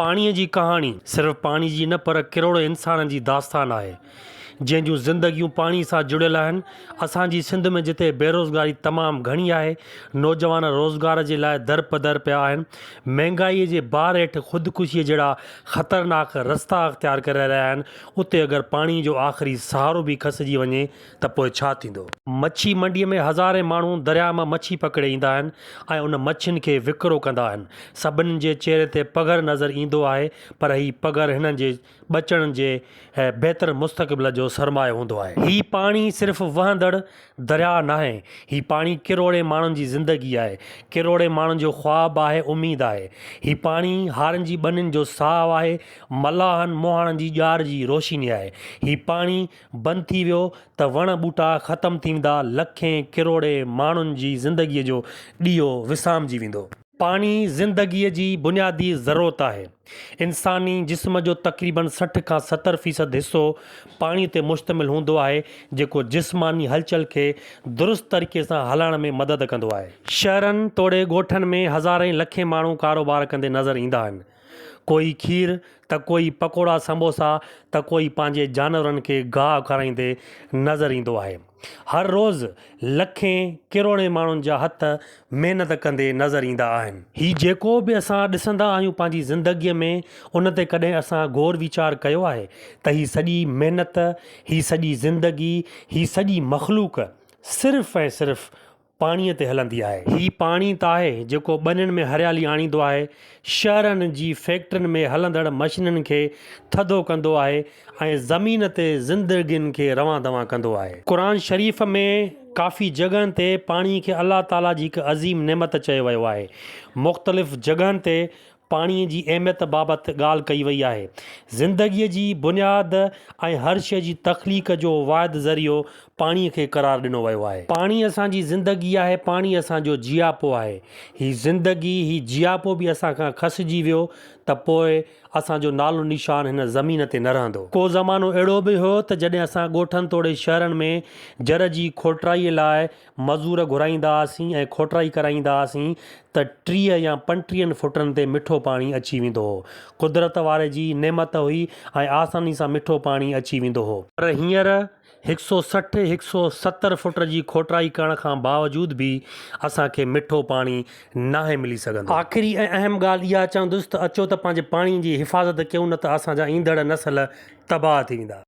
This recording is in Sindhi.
پاڻيء جي ڪهاڻي صرف پاڻي جي نه پر ڪروڙين انسانن جي داستان آهي، جنهن جون زندگيون پاڻي سان جڙيل آهن. اسان جي سنڌ ۾ جتي بيروزگاري تمام گهڻي آهي، نوجوان روزگار جي لاء درپدر پيا آهن، مهنگائيء جي بار هيٺ خودڪشيء جهڙا خطرناڪ رستا اختيار ڪري رهيا آهن، اتي اگر پاڻي جو آخري سهارو به کسجي وڃي ته پوء ڇا ٿيندو؟ مڇي منڊيء ۾ هزارين ماڻهو درياء مان مڇي پڪڙي ايندا آهن ۽ ان مڇين کي وڪرو ڪندا آهن. سڀني جي چهري تي پگهر نظر ايندو آهي پر هي پگهر هنن جي ٻچڙن جي بهتر مستقبل جو سرمايو هوندو آهي. هي پاڻي صرف وهندڙ درياء ناهي، هي پاڻي ڪروڙين ماڻهن جي زندگي آهي، ڪروڙين ماڻهن جو خواب آهي، اميد آهي. هي پاڻي هارين جي ٻنين جو ساهه آهي، ملاحن مهاڻن جي ڄار جي روشني آهي. هي پاڻي بند ٿي ويو ته وڻ ٻوٽا ختم ٿي ويندا، لکين ڪروڙين ماڻهن جي زندگيء جو ڏيئو وسامجي ويندو. پاڻي زندگيء جي بنيادي ضرورت آهي. انساني جسم جو تقريبن 60 کان 70 فيصد حصو پاڻي تي مشتمل هوندو آهي، جيڪو جسماني هلچل کي درست طريقي سان هلائڻ ۾ مدد ڪندو آهي. شهرن توڙي ڳوٺن ۾ هزارين لکين ماڻهو ڪاروبار ڪندي نظر ايندا آهن. ڪوئي کير ته ڪوئي پڪوڙا سمبوسا ته ڪوئي پنهنجي جانورن کي گاهه کارائيندي نظر ايندو آهي. هر روز لکين ڪروڙين ماڻهن جا هٿ محنت ڪندي نظر ايندا آهن. هي جيڪو به اسان ڏسندا آهيون پنهنجي زندگيء ۾ ان تي ڪڏهن اسان غور ويچار ڪيو آهي ته هي سڄي محنت، هي سڄي زندگي، هي سڄي مخلوق صرف ۽ صرف پاڻيء تي هلندي آهي. هي پاڻي ته آهي جيڪو ٻنين ۾ هريالي آڻيندو آهي، شهرن جي فيڪٽرين ۾ هلندڙ مشينن کي ٿڌو ڪندو آهي ۽ زمين تي زندگين کي روان دوان ڪندو آهي. قرآن شريف ۾ ڪافي جڳهن تي پاڻي کي الله تعاليٰ جي هڪ عظيم نعمت چيو ويو آهي. مختلف جڳهن تي پاڻي جي اهميت بابت ڳالهه ڪئي وئي آهي. زندگيء جي بنياد ۽ هر شيء جي تخليق جو واحد ذريعو پاڻي کي قرار ڏنو ويو آهي. پاڻي اسان جي زندگي آهي، پاڻي اسان جو جياپو آهي. هي زندگي، هي جياپو به اسان کان کسجي ويو ته پوء اسان جو نالو نشان هن زمين تي نه رهندو. ڪو زمانو اهڙو به هيو ته جڏهن اسان ڳوٺن توڙي شهرن ۾ جر جي کوٽرائيء لاء مزور گهرائيندا هئاسين ۽ کوٽرائي ڪرائيندا هئاسين ته 30 يا پنٽيهن فٽن تي مٺو پاڻي اچي ويندو هو. قدرت واري جي نعمت هئي ۽ آساني سان مٺو پاڻي اچي ويندو هو. پر هينئر هڪ سو 60، هڪ سو 70 فٽ جي کوٽرائي ڪرڻ کان باوجود به اسان کي مٺو پاڻي ناهي ملي سگهندو. آخري ۽ اهم ڳالهه اها چوندس ته اچو ته پنهنجي پاڻي جي حفاظت ڪيون نه ته اسان جا ايندڙ نسل تباهه ٿي ويندا.